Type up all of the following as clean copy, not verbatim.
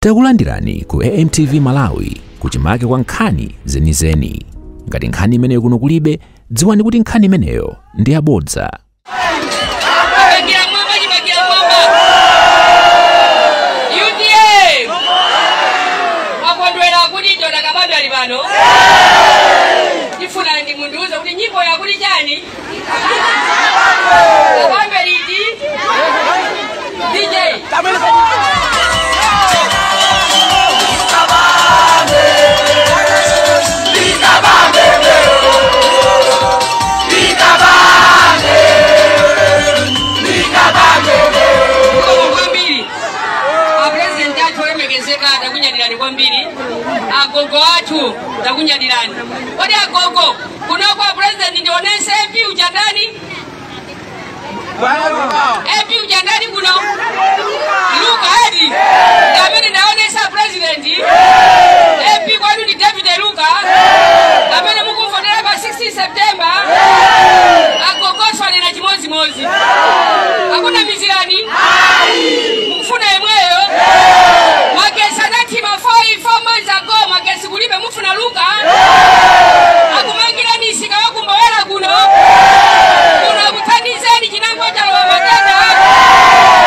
Takulandirani ku AMTV Malawi kuchimake kwa nkhani zenizeni. Ngati nkhani imeneyo kuno kulibe, dziwani kuti nkhani imeneyo ndi yabodza. UDA wakondwera kuti Dr. Kabambe ali pano. Ndifuna ndimundiuze kuti nyimbo yakuti chani? Kabambe liti? DJ. Kwambiri agogo athu takunyadirani. Kodi agogo kunoko president ndionese MP uchandani? MP uchandani kuno? Luka edi amene ndaonesa president MP kwanu ndi David Luka amene mukumvotera pa 16 September. Agogo swanena chimodzimodzi. Akuna mizirani mukufuna yemweyo. Magesi anathima 4 months ago, magesi kulibe, mufuna Luka akumangira nisika wakumbawera kuno kuno kuthandizeni chinango chalowa matenda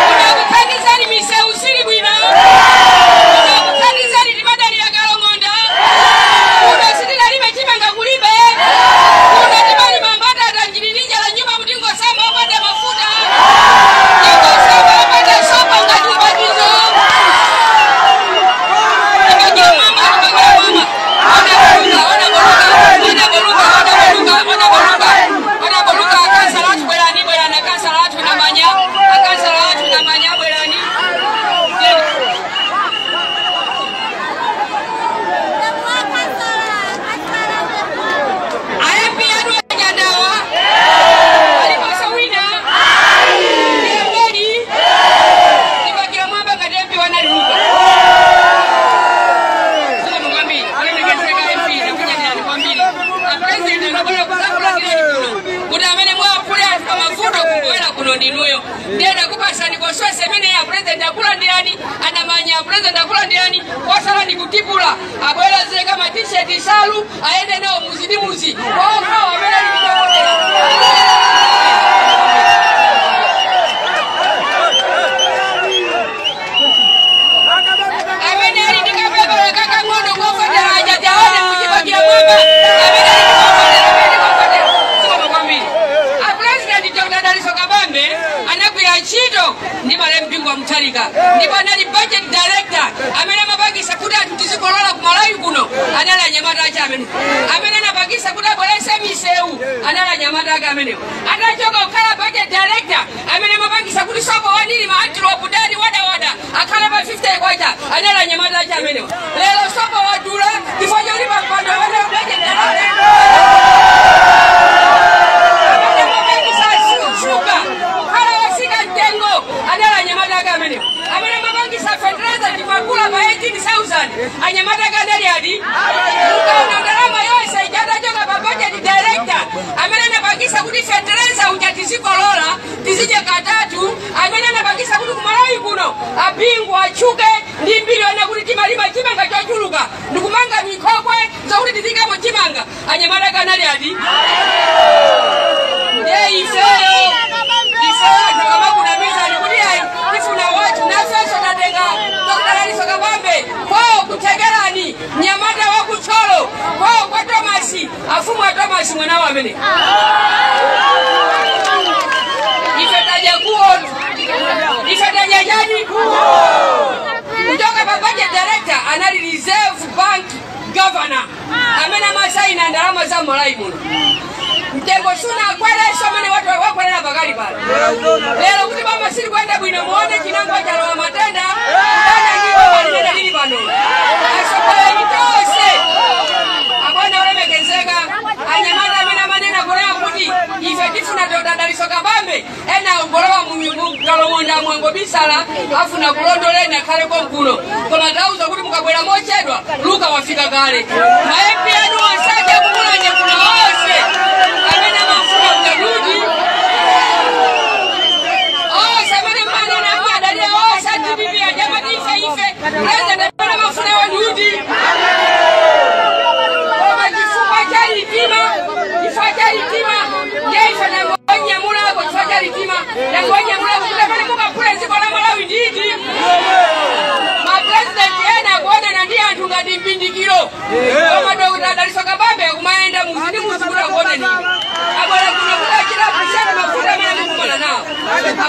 kuno kuthandizeni misewu sili bwino kuno kuthandizeni timadalira kalong'onda kuno sitilalime chimanga kulibe kuno timalima mbatata njililinjala nyumba mutingosamba opanda mafuta tingosamba opanda sopo ngati ubatizo. Kutipula abwera zeka ma t-shirt salu aende nao muzi ndi muzi okha amene ali kumakotera. Amene ali ndikapepera kakang'ono kofotera aja taone muchipakira mwamba amene ali ndikofotera amene ndikofotera sikoma kwambiri. A president Dr. Dalitso Kabambe anagwira ntchito ndi malemu Bingu wa Mutharika ndipo anali budget director amene amapangisa kuti anthu tizikolola ku Malawi kuno anali anyamata ache amene amene anapangisa kuti abwerese misewu anali anyamata ake amenewo. Atachoka kukhala budget director amene amapangisa kuti sopo wanili ma antilope dani wadawada akhale pa 50 kwacha anali anyamata ache amenewo. Lero sopo wadula chifukwa chakuti pa mpando amene budget director amene amapangisa shuga kukhala wasika mtengo anali anyamata ake amenewo. Amene amapangisa fertilizer timagula pa 18,000 anyamata ake anali adi ukaona ndalama yonse ijatachoka pa budget director amene anapangisa kuti fertilizer uja tizikolola tizidya katatu amene anapangisa kuti kumalawi kuno abingu achuke ndi mbiri ona kuti timalima chimanga chochuluka ndikumanga mikhokwe zokuti tizikamo chimanga anyamata ake anali adi. Ndiye ifeyo takabakunamizani kuti ayi tifuna watu nafeso tatenga Dr. Dalitso Kabambe kwao kutegerani nyamata wakucholo kwao kwa Tomasi afumu wa Tomasi mwanawo amene ife taja kuonu ife taja jani kutoka pa budget director anali Reserve Bank governor amene amasaina ndalama za Malawi muno. Mtengo suna kweleso amene watu wakwerera pakali pano. Lero kuti baba sili kwenda bwino muone chinango chalowa matenda kana ndipo palimene lili pano. Asokoleri tonse abwana olemekezeka anyamata amene amanena kunena kuti ife tifuna Dr. Dalitso Kabambe ena ungolowa mukalong'onda mwangobisala afuna kulondoleni akhale konkuno koma tauza kuti mukabwera mochedwa Luka wafika kale. Ma MP anu onse akumulanje kuno onse amene amafuna mtaduti onse amene mmanena amadalira onse a DPP ajamati ife ife president wawo ndi uti? Koma chifukwa cha litima, chifukwa cha litima, ndiye ife tangonyamulako chifukwa cha litima, tangonyamulako kuti amene mukaphule dziko la Malawi nditi. Mapresidenti ena akuonana ndi anthu ngati mpindikiro, koma Dr. Dalitso Kabambe akumayenda muzi ndi muzi kuti akuoneni. Abwera kuno kuti achita appreciate mafuta amene mukumana nawo.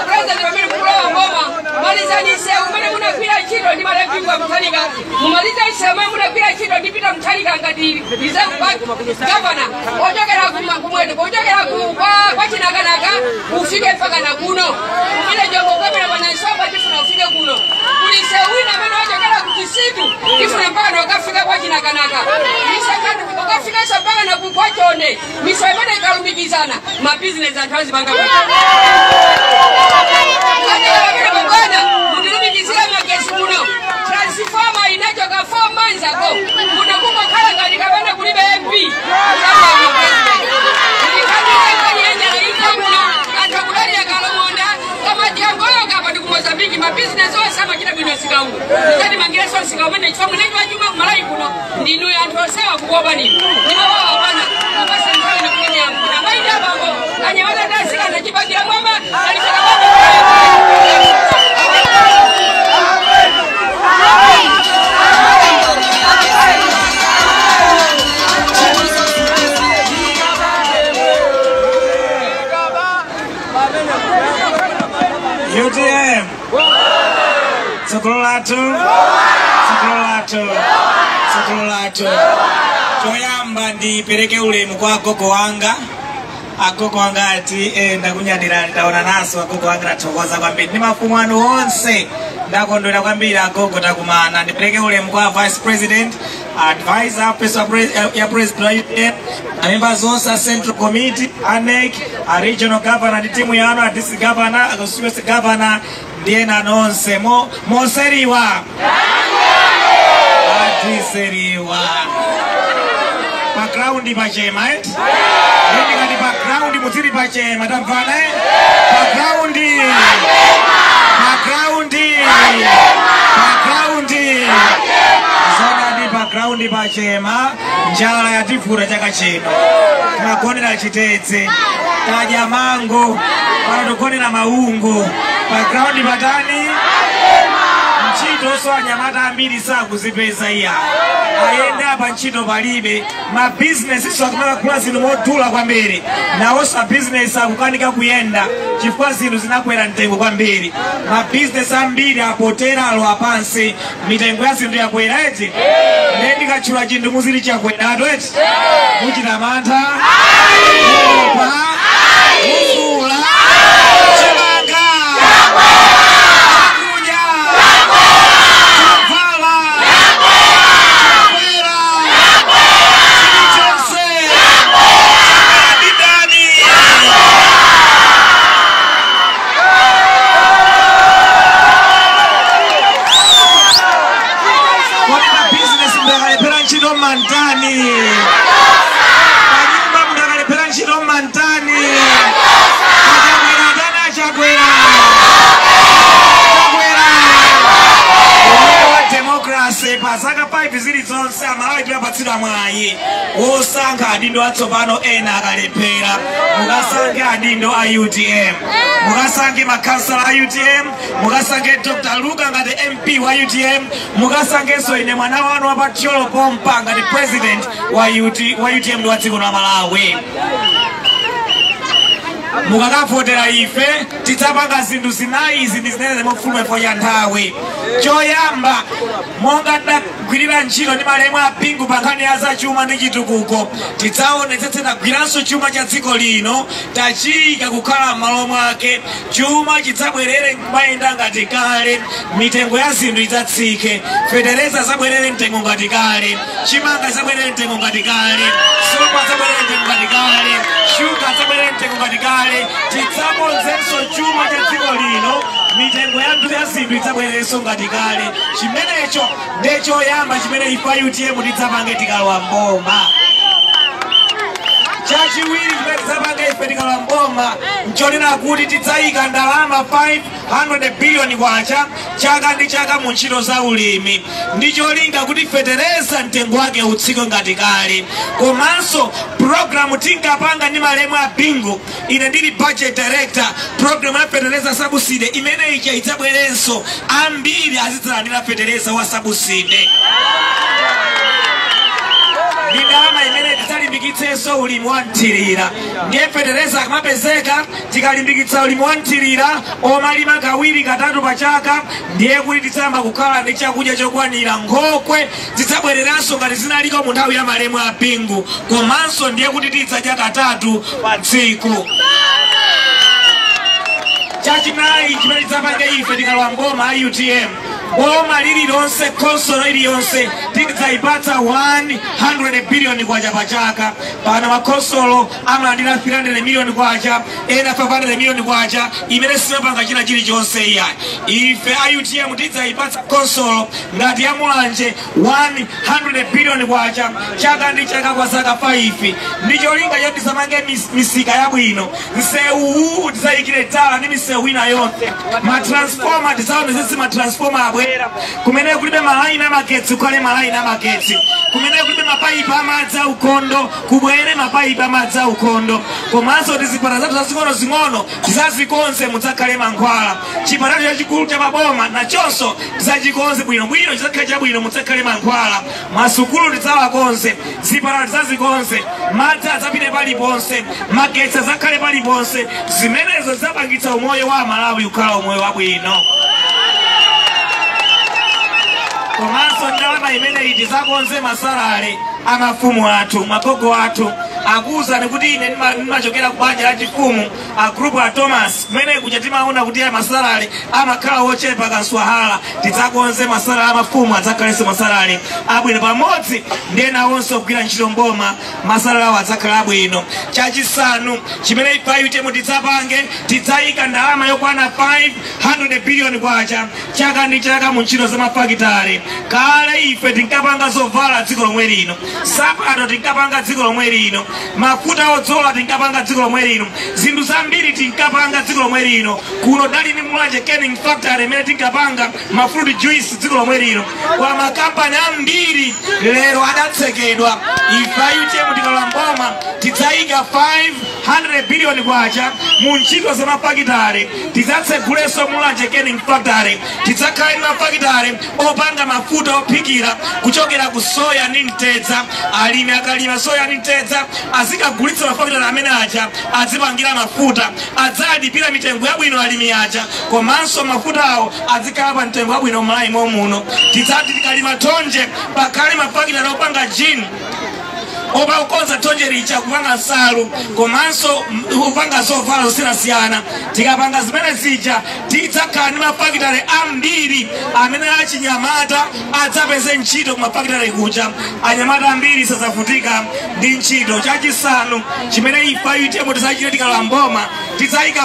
Apresidenti, pamene mukulowa mboma, malizani nsewu umene munagwira ntchito ndi malemu Bingu Mutharika, mumalize nsewu umene munagwira ntchito ndi Peter Mutharika ngati Reserve Bank Governor, ochokera kumwete, ochokera kwa Chinakanaka ufike mpaka na kuno kumene jongo kwemera panansomba, tifuna ufike kuno. Kuli nsewu wina amene wachokera ku Chisitu, tifuna mpaka na ukafika kwa Chinakanaka, ukafikanso mpaka na kwa Chonde. Misewu imene ikalumikizana, mabizinesi anthu azipanga. Bwana, mutilumikizire magesi muno. Transformer inachoka 4 months ago kuno, kungokhala ngati kapena kulibe MP. Kuno anthu akudalira kalomonda koma tiyangoyoka apa ndi ku Mozambiki. Mabizinesi onse amachita bwino msika uwu. Muzatimangirenso msika umene, chifukwa munengi wa chuma kumalawi kuno ndinuyo. Anthu onsewa kukuopa ninu. Ndimawawa bwana kupasa nthawi nikunenyamuna maiti abambo anyamata tasikana chipangira mwamba alisaka. UTM, tsogolo lathu, tsogolo lathu, tsogolo lathu. Choyamba ndipereke ulemu kwa agogo wanga. Agogo wanga ati ndakunyadira, ndaona naso agogo wanga, ndathokoza kwambiri ndi mafumu anu onse, ndakondwera kwambiri agogo takumana. Ndipereke ulemu kwa Vice President, advisor office ya President wa UTM, members onse a Central Committee, a NEC, a regional governor ndi timu yanu, a district governor, a constituency governor ndi ena nonse. Moseriwa atiseriwa pa ground pachema, eh? Ndikati pa ground mutsiri pachema, tamvana, eh? Pa ground, pa ground, pa ground, zonadi pa ground pachema. Njala yatifura chaka chino, timagonera chitedze, tadya mango, pano togonera maungo. Pa ground patani? Ntchito so anyamata ambiri sakuzipeza, iya, ayende apa, ntchito palibe. Mabizinesi so akumakagula zinthu modula kwambiri, nawonso abizinesi akukanika kuyenda chifukwa zinthu zinakwera mtengo kwambiri. Mabizinesi ambiri apotera, alowa pansi, mitengo ya zinthu yakwera, eti? Ndiye ndikatchula chinthu muzili chakweratu, eti? Muchita mantha, muopa, mufula. Chimanga, chakudya, chovala chakwera, chilichonse chakwera. Ndidani? Kodi mabizinesi mudakalephera ntchito mmantani? Panyumba mudakalephera ntchito mmantani? Achakwera tani? Achakwera, chakwera. Umene wa democracy, pa zaka 5 zilizonse Amalawi timapatsidwa mwayi wosankha adindo atsopano. Ena akalephera, mukasankhe adindo a UTM, mukasankhe makhansala a UTM, mukasankhe Dr. Luka ngati MP wa UTM, mukasankhenso ine mwana wanu wa Patyolo pompa ngati president wa UTM ndi wa dziko la Malawi. Mukakavotera ife, tidzapanga zinthu zinayi. Izi ndi zinene mofulumira ya nthawi. Choyamba, monga tidagwirira ntchito ndi malemu a Bingu pa nkhani ya zachuma ndi chitukuko, tidzaonetsetse tagwiranso chuma cha dziko lino, tachiyika kukhala m'malo mwake. Chuma chidzabwerere kumayenda ngati kale, mitengo ya zinthu idzatsike, fetereza zabwerere mtengo ngati kale, chimanga zabwerere mtengo ngati kale, sopo zabwerere mtengo ngati kale, shuga zabwerere mtengo ngati kale. Tidzakonzenso chuma cha dziko lino, mitengo ya zinthu idzabwererenso ngati kale. Chimenecho ndechoyamba chimene ife a UTM tidzapange tikalowa mboma. Chachiwiri chimene tidzapanga ife tikalowa mboma nchonena kuti tidzayika ndalama 500 billion kwacha chaka ndi chaka mu ntchito za ulimi, ndi cholinga kuti fetereza mtengo wake utsike ngati kale. Komanso program tinkapanga ndi malemu a Bingu, ine ndili budget director, program ya fetereza subsidy imene ija idzabwerenso, ambiri azidzalandira fetereza wa subsidy. Ndi ndalama imene tidzalimbikitsenso ulimi wa mthirira. Ndiye fetereza akamapezeka, tikalimbikitsa ulimi wa mthirira omalima kawiri katatu pa chaka, ndiye kuti tidzayamba kukhala ndi chakudya chokwanira. Nkhokwe zidzabwereranso ngati zinaliko mu nthawi ya malemu a Bingu. Komanso ndiye kuti tidzadya katatu pa tsiku. Chachinayi chimene tidzapange ife tikalowa mboma a UTM, boma lililonse, khonsolo iliyonse tidzayipatsa 100 billion kwacha pa chaka. Pano makhonsolo amalandira 300 million kwacha, ena 500 million kwacha, imene simapanga china chilichonse iyayi. Ife a UTM tidzayipatsa khonsolo ngati ya Mulanje 100 billion kwacha chaka ndi chaka kwa zaka 5, ndi cholinga choti tisamange misika yabwino, msewu tidzayikire tala ndi misewu ina yonse, matransformer tidzaonetsetse matransformer abwera, kumene kulibe malaini amagetsi kukhale malaini amagetsi, kumene kulibe mapayipi amadzi aukhondo kubwere mapayipi amadzi aukhondo. Komanso tizipatala zathu zazing'ono-zing'ono tizazikonze mudzakhale mankhwala. Chipatala chachikulu cha maboma nachonso tizachikonze bwinobwino, chidzakhale chabwino, mudzakhale mankhwala. Masukulu tidzawakonze, zipatala tidzazikonze, madzi adzapite paliponse, magetsi adzakhale paliponse. Zimenezo zidzapangitsa umoyo wa Malawi kukhala umoyo wabwino. Komanso ndalama imeneyi tizakonze masalale amafumu athu, magogo athu. Akuwuzani kuti ine ndimachokera ku banja la chifumu a group a Thomas, kumene kuja timaona kuti masalale amakhala ochepa kanswahala. Tidzakonze masalale amafumu adzakhalenso masalale abwino, pamodzi ndi ena onse ogwira ntchito mboma, masalale awo adzakhala abwino. Chachisanu chimene ife a UTM tidzapange, tidzayika ndalama yokwana 500 billion kwacha chaka ndi chaka mu ntchito za mafakitale. Kale ife tinkapanga zovala dziko lomwe lino, sapato tinkapanga dziko lomwe lino, mafuta odzola tinkapanga dziko lomwe lino, zinthu zambiri tinkapanga dziko lomwe lino. Kuno dali ndi Mulanje Canning Factory imene tinkapanga mafruit juice dziko lomwe lino. Kwa makampani ambiri lero adatsekedwa. Ife a UTM tikalowa mboma tidzayika 500 billion kwacha mu ntchito za mafakitale. Tidzatsegulenso Mulanje Canning Factory, tidzakhale ndi mafakitale opanga mafuta ophikira kuchokera ku soya ndi mtedza. Alimi akalima soya ndi mtedza azikagulitsa mafakitale amene aja, azipangira mafuta, adzalipira mitengo yabwino alimi aja, komanso mafuta awo azikhala pa mtengo wabwino m'Malawi momuno. Tidzati tikalima thonje pakhale mafakitale opanga gin, opa kukonza thonje lija kupanga nsalu, komanso kupanga zovala zosiyanasiyana. Tikapanga zimene zija tidzakhala ndi mafakitale ambiri amene achinyamata adzapeze ntchito ku mafakitale kuja. Anyamata ambiri sadzavutika ndi ntchito. Chachisanu chimene ife a UTM tidzachita tikalowa mboma, tidzayika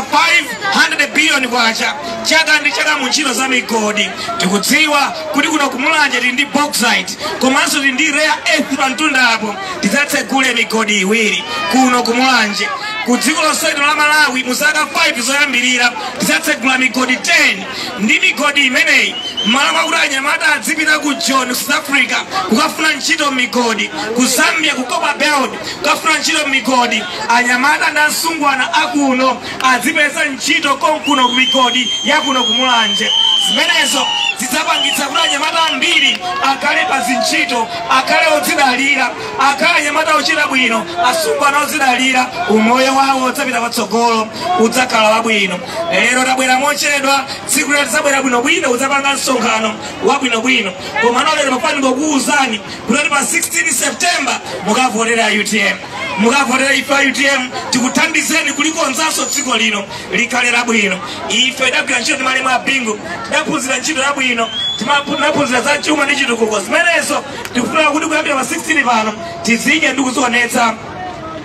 500 billion kwacha chaka ndi chaka mu ntchito za migodi. Tikudziwa kuti kuno kumulanje tili ndi bauxite, komanso tili ndi rare earth pa mtunda apo. Tidzatsegule migodi iwiri kuno kumulanje. Ku dziko lonse la Malawi mu zaka 5 zoyambirira tidzatsegula migodi 10. Ndi migodi imeneyi, m'malo mwakuti anyamata adzipita ku John, South Africa, kukafuna ntchito migodi, ku Zambia ku Copper Belt kukafuna ntchito migodi, anyamata ndi asungwana akuno adzipeza ntchito konkuno ku migodi yakuno kumulanje. Zimenezo zidzapangitsa kuti anyamata ambiri akhale pa zintchito, akhale odzidalira, akhale anyamata ochita bwino, asungwana odzidalira, umoyo wawo udzapita patsogolo, udzakhala wabwino. Lero tabwera mochedwa, tsiku lero tidzabwera bwinobwino, udzapanga msonkhano wabwinobwino. Komano lero pafani ngokuwuzani kuti pa 16 September mukavotera UTM, mukavotera ife a UTM, tikuthandizeni kulikonzanso dziko lino likhale labwino. Ife tidagwira ntchito ndi malemu a Bingu, tidaphunzira ntchito yabwino, timaphunzira za chuma ndi chitukuko. Zimenezo tikufuna kuti kuyambira pa 16 pano tizidye ndi kuzionetsa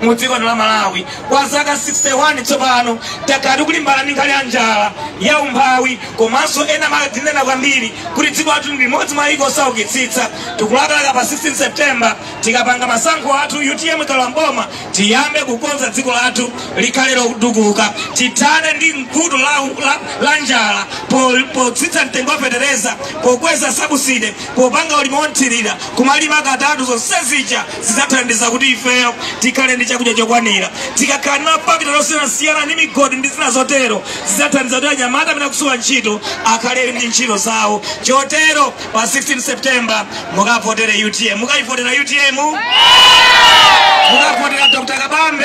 Mu dziko la Malawi kwa zaka 61 tsopano takhala tikulimbana ndi nkhani ya njala, ya umphawi, komanso ena matinena kwambiri kuti dziko lathu ndi limodzi mwa mayiko osaukitsitsa. Tikulakalaka pa 16 September tikapanga masankho athu, UTM ikalowa mboma, tiyambe kukonza dziko lathu likhale lotukuka, tithane ndi vuto la njala potsitsa mtengo wa fetereza, pokweza subsidy, popanga ulimi wonthirira, kumalima katatu. Zonse zija zidzathandiza kuti ifeyo tikhale ndi chakudya chokwanira. Tikakhala ndi mafakitale osiyanasiyana ndi migodi ndi zina zotero, zidzathandiza kuti anyamata amene akusowa ntchito akhale ndi ntchito zawo. Chotero pa 16 September mukavotere UTM. Mukayivotera UTM, mukavotera Dr Kabambe.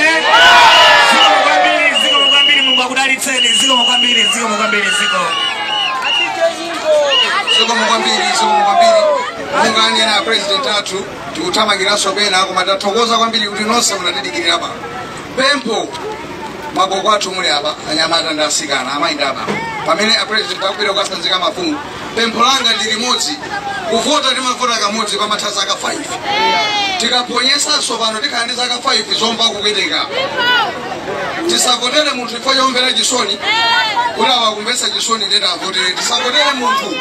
Zikomo kwambiri, zikomo kwambiri. Mulungu akudalitseni. Zikomo kwambiri, zikomo kwambiri, zikomo. Zikomo kwambiri, zikomo kwambiri. Monga anena president athu, tikuthamangiranso pena, koma tathokoza kwambiri kuti nonse munatidikirira pano. Pempho, magogo athu muli apa, anyamata ndi asikana, amayi ndi abambo, pamene a president akupita kukasanzika mafumu, pempho langa ndi limodzi: kuvota timavota kamodzi, pamatha zaka 5. Tikaphonyesanso pano, tikhala ndi zaka 5 zomva kupweteka. Tisavotere munthu chifukwa chomvera chisoni kuti awakumvetsa chisoni ndeti avotere. Tisavotere munthu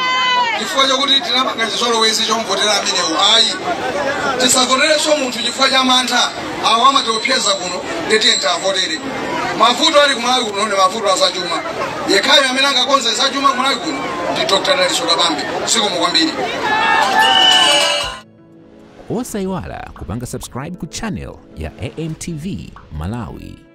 chifukwa chokuti tinapanga chizolowezi chomvotera amenewo, ayi. Tisavoterenso munthu chifukwa cha mantha awo amatiopseza kuno ndetiye tiavotere. Mavuto ali kumalawi kuno ndi mavuto azachuma. Yekhayo amene angakonze zachuma kumalawi kuno ndi Dr Dalitso Kabambe. Zikomo kwambiri. Osayiwala kupanga subscribe ku channel ya AMTV Malawi.